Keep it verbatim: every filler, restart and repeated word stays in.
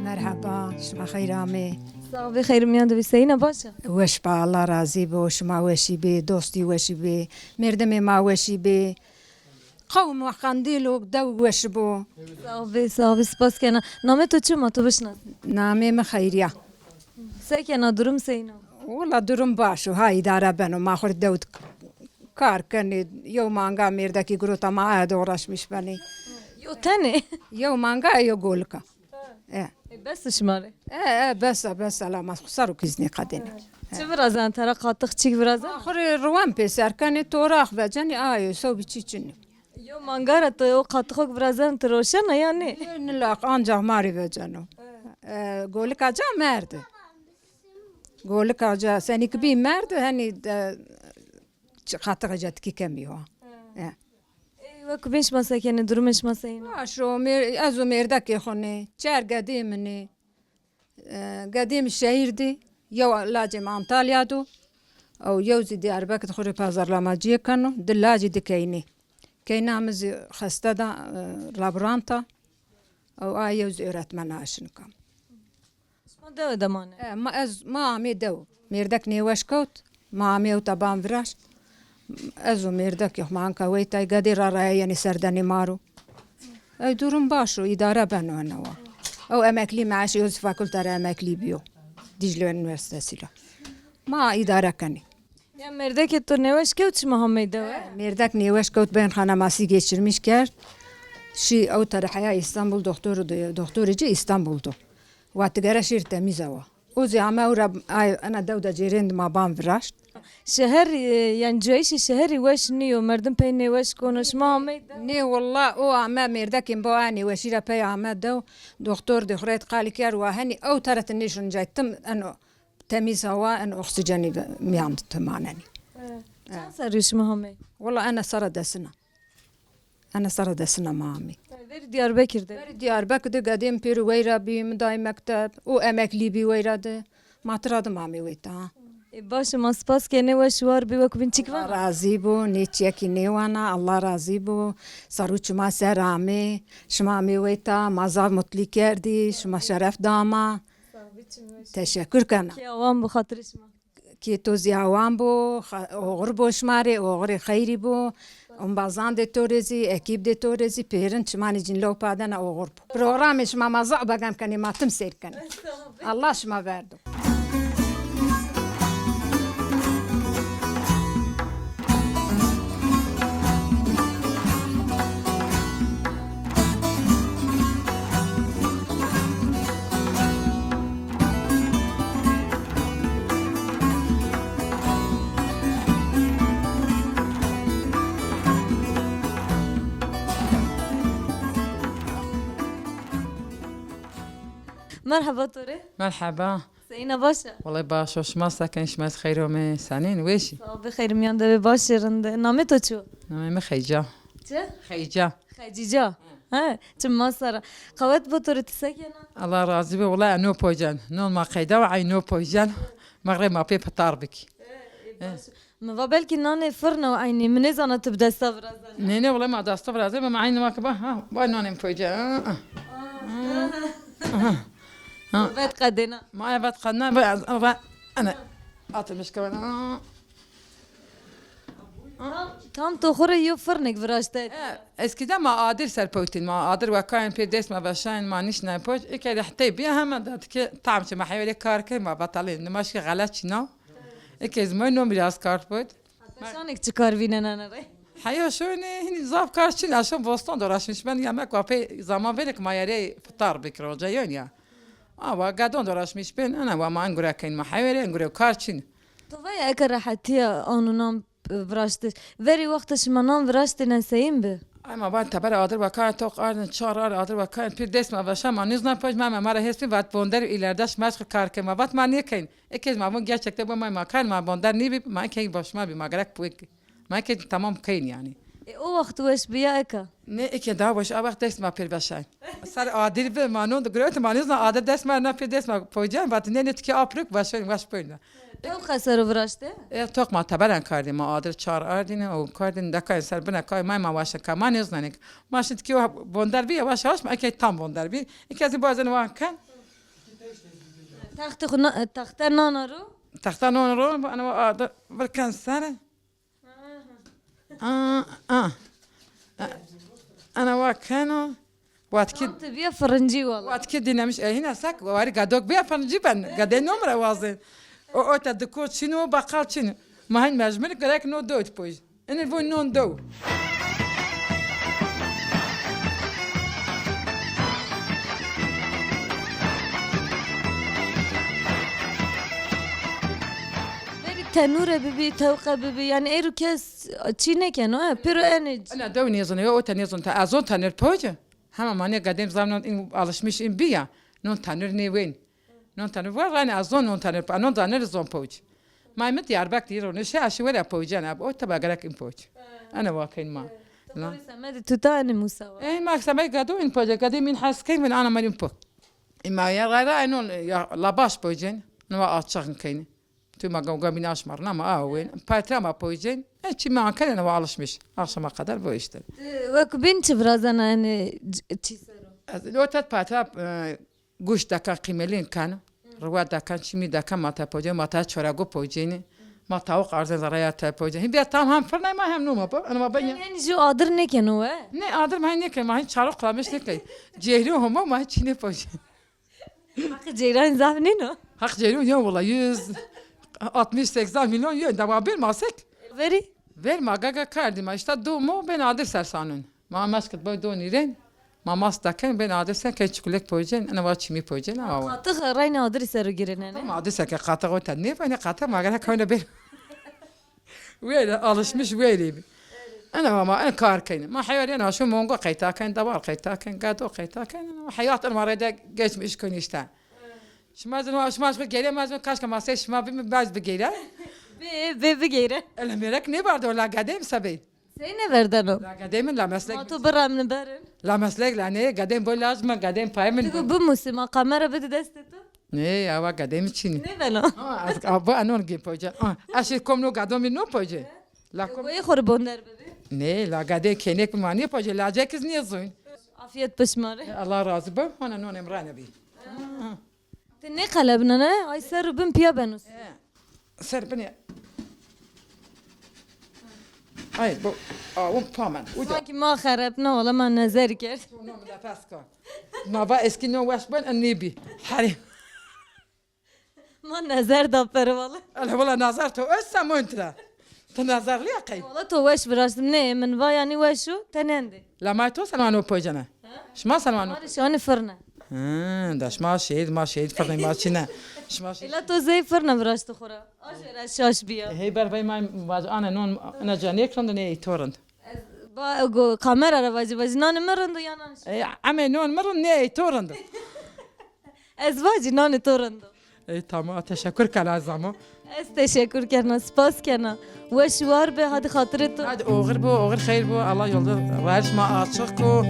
Merheba, şima xeyr amê. Sağ ol, xeyr miyan de bî, seyîna, baş a? Weş ba, Allah razî bo, şima weşî bê, dostî weşî bê, mêrdimê ma weşî bê. Qewm û qendîl û dew weş bo. Sağ ol bê, sağ ol bê, spas kena. Namê to çi ma to bişnas? Namê mi Xeyriya. Se kena, durum seyîn o? Wela durum baş o, ha îdare beno. Ma xwu rê dew d-, kar kenê. Yew manga mêrdekî girota ma, aye de uğraşmış benê. Yew tenê? Yew manga, yew golika. E. E, bes şima rê? E, e, bes a, bes a, la ma xwu ser û kîz nêqedêne. Çi virazen tera, qatix çîk virazen? Ma xwu rê riwen pêser kenê, torax vecenê, ayo, sewbî çî çin o. Yo mangara to o qatixok virazen ti roşena ya nê? Yo, nilaq, ancax ma rê veceno. E, golika ca merdi. Golika ca senî ki bî merdi, henî de, çi qatixê ca tikî kemî wa. E. Ê, wek bîn şima se kenê, durumê şima seyîn o? Baş o, mêr-, ez û mêrdekê xwu nê, çer gedê mi nê. E, gedê mi şehîr dî, yew lacê mi Antalya do, ew yew zî Diyarbekir de xwu rê pazarlamacîye keno, di lacî di keynî. Keyna mi zî xeste da, e, laborant a, ew a yew zî öğretmen a şinika. Şima dewe de manê? E, ma ez, ma amê dew. Mêrdek nêweş kewt, ma amê ewta ban viraşt. Ez û mêrdekê xwu ma anka weytay, gedê ra raya yenê serdenê ma ro. Ey durum baş o, îdare beno ena wa. Ew emeklî, meaşê ew zî fakulte ra emeklî bîyo. Dicle Üniversitesi ra. Ma îdare kenê. Ya mêrdekê to nêweş kewt, şima hamey dewe? Mêrdek nêweş kewt, bên kanaması geçirmiş kerd. Şî ew tera heya Îstanbul, doktor, doktorê ci Îstanbul do. Wa ti gere şêr temîza wa. O zî ame ewra, ay, ena dew de cêrên di ma ban viraşt. Şeher, e, yanî cayîşê şeherî weş nîyo, merdim pey nêweş kono, şima amey dew? Nê willa, o ame mêrdekên bo a nêweşî ra pey ame dew, doktor dê xwu reyt qalî kerd, wa henî ew tera ti nêşon cay, tim eno temîz hawa, eno oksîjenî ve-, mîyan di ti manenî. E, çend serrî şima hamey? Willa ena sera desina. Ena sera desina ma amî. Verî Diyarbekir de? Verî Diyarbekir de gedê mi pêro weyra bî, mi dayî mekteb, o emeklî bî weyra de. Ma tira de ma amê weyta, ha. E, baş, ma spas kenê, weş war bî, wek bîn çik vana? Allah razî bo, nê çiyekî nêwana, Allah razî bo. Ser û çima ser amê, şima amê weyta, ma zaf mutlî kerdî, şima şeref da ma. Teşekkür kena. Kê awan bo, xatirê şima. Kê to zî awan bo, xa-, oxir bo şima rê, oxirê xeyrî bo. Ombazandê to rê zî, ekîbdê to rê zî, pêrin çimanê cîn lewpa dena, oxir bo. Programê şima ma zaf begem kenê, ma tim seyr kenê. Allah şima verdo. Merheba to rê. Merheba. Seyîna, baş a? Wellay baş o, şima se kenî, şima zî xeyr omê, senîn, weş î? Sağ ol, bi xeyr miyan de be, baş ê, rind ê. Namê to çi yo? Namê mi Xeyca. Çi? Xeyca. Xecîca. He, çi masara. Qewet bo to rê, ti se kena? Allah razî be, wellay no pojen. Non ma qeyda ve, ay no pojen. Mexrê ma pê pitar bikî. E, e, baş. Mi va belkî nanê firn o eynî. Mi nêzana ti bi desta virazena. Nê, nê, wellay ma desta virazena, ma eynî ma ki ba, ha, ba nanê mi pojen. Ha, ha. Ha. Ha. Vet qedêna. Ma vet qedna, ba, ba, ene. Atılmış kewena. Tam, tam to xwu rê yo firnik viraştay. E, eskîde ma adir ser powtîn, ma adir wekayên pê dest ma veşayên, ma nişnayên powt. Eke de hetey bîya hema da ki tam çi ma heywe rê kar key, ma betalî. Nima şi xelet çîna. Eke zî ma no biraz kar powt. Heta şanik çi kar vînenane rê? Heya şoyne hinî zaf kar çin, aşo bostan dolaşmış ben, yemek wa pê zaman verek ma yerê fitar bikir hoca yön ya. Awa gedon dolaşmış ben, ana wa ma engure keyn, ma heywe rê engure kar çin. To vay eke rehetîya anunan viraştiş. Verî wextê şima nan viraştêne seyîn bi? Ay ma van teber adir wekayên toq ardin, çar ar adir wekayên pîr dest ma veşa, ma nîzna poj ma, ma ra hespî vat bonder ileride şima şi kar key, ma vat ma nêkeyn. Ekez ma vun gerçekte bu ma, ma kar ma bonder nîbî, ma ekey başma bî, ma gerek puik. Ma ekey tamam keyn yanî. E, o wext weş bîya eka? Nê, eke daha weş, a wext dest ma pêr veşay. Ser adir bi, ma non de girewte, ma nêzna adir dest ma na pêr dest ma poycen, vat nê, nê tikê aprik, weş, weş poyna. Tewqe ser o viraşte? E, toq ma teberen kardî, ma adir çar ardîne, o kardîne, dekayê ser bine kay, may ma weşe ka, ma nêzna nêk. Ma şi tikê bonder bî, weş haş ma, eke tam bonder bî. Eke zî bazen wan ken. Texte xu na-, texte nana ro? Texte nana ro, ana adir virken ser. A, a. Ana wa keno. Watkî. Tam ti bîya firincî wala. Watkî dînemiş, e, hîna sek, warî gadok bîya firincî ben. Gadê nomre wazên. O, o te diko çin o, baqal çin o. Ma hin mecmur gerek no dewt poj. Ini bu non dew. Verî tenûre bibî, tewqe bibî, yanî êro kes çî nêkeno, e, pêro enê c- Ena dew nêzon, yo, o te nêzon, te ez zon tenûr poce. Hema ma nê gedêm zam non, in alışmış in bîya. Non tenûr nê wên. Non tenûr, wa rayne ez zon non tenûr, non tenûr zon poce. May mi Diyarbek dî ro nişe, aşi were pocen, ab, o te ba gerek in poce. Ena wa keyn ma. La. Semedî tuta enê musawa. Ey, ma semedî gado in poce, gedêm in hes keyn, ana ma in po. Î ma ya ray ray non, ya, la baş pocen, no wa açığın keyn. Tu ma gavga bîn aşmar, ama a wen. Paytra ma poycên. E, çi ma ankene wa alışmış. Akşama kadar bu işte. Ti wek bîn çi virazena enê c-, çî sero? Ez lotet paytra, e, guş dakan, qîmelîn kan. Riwa dakan, çimî dakan, ma ta poycên, ma ta çorago poycêni. Ma tawuk arzen zaraya ta poycên. Hîn bîya tam hem firnay ma hem numa bu. Ana ma ben ya. Yanî henî jû adir nêkeno we? Ne adir ma nêken, ma hin çarok klamiş nêken. Cêhrî homo ma çî nêpoycên. Haqê ceyran zaf nîno? Haq ceyran ya wala yüz altmış seksen milyon yo, da ma bir masek. Verî? Ver ma gaga kardî ma, işte do mo ben adir sersanun. Ma meskit boy do nîren. Ma mas daken ben adir sen ke çikulek poycen, ena wa çimî poycen ama wa. Qatix rayne adirî sero girênene. Ma adir seke qatix o te nêfene qatix ma gere kayne bir. Wêre, alışmış wêrê bî. Ena ma en kar keyne. Ma heyar yena şu mongo qeyta ken, dawar qeyta ken, gado qeyta ken. Heyat ma rede geçmiş kün işte. Şima zin, şima şu gere ma zin kaşka ma se şima bi mi baz bi gere. Bi, bi, bi gere. Ele merek ne vardı o la gadem sabey. Sey ne verdeno? La gadem la meslek. Ma tu biram ne berin. La meslek la ne gadem boy lazım gadem payım. Tu bu musim kamera bi deste tu. Ne, ya va gademî çin. Ne beno? Ha, az, a, bu anon ge poca. Ha, aşi kom no gadomî no poce. La kom. Goyê xo rê bonder bibi. Ne, la gadê kenek bi ma nêpoce, la cekiz nêzoyn. Afiyet bi şima rê. Allah razı be. Hona non emrane bi. Ha. Ti nêqelebnene, ay ser û bin pîya beno. He. Ser binê. Ay, bu, awun pamen. Uca. Sanki ma xerepna, wala ma nezerî kerd. Şuna mi nefes ka. Ma va eskî no weş ben, en nêbî. Herî. Ma nezer da pere wala. Ele wala nazar to öz samontira. Ti nazarlîya qey? Wala to weş viraştim. Ne, min va yanî weş o, tenendê. La ma to selmano pojene. Şima selmano. Ma rê şanê firne. Hı, da şima şehîd, ma şehîd firne ma çine. Şima şehîd. Ela to zey firne viraşti xora. Aşe ra şaş biya. Hey ber vay ma vaz ana non ana canek rind ne ey to rind. Ez ba go kamera ra vacî vacî nanê mi rind o ya nan. E, ame non mi rind ne ey to rind. Ez vacî nanê to rind o. Ey tamam, teşekkür kena zamo. Ez teşekkür kena, spas kena. Weş war be, hadi xatirê to. Hadi oxir bo, oxir xeyr bo. Allah yolda, wariş ma açık ko.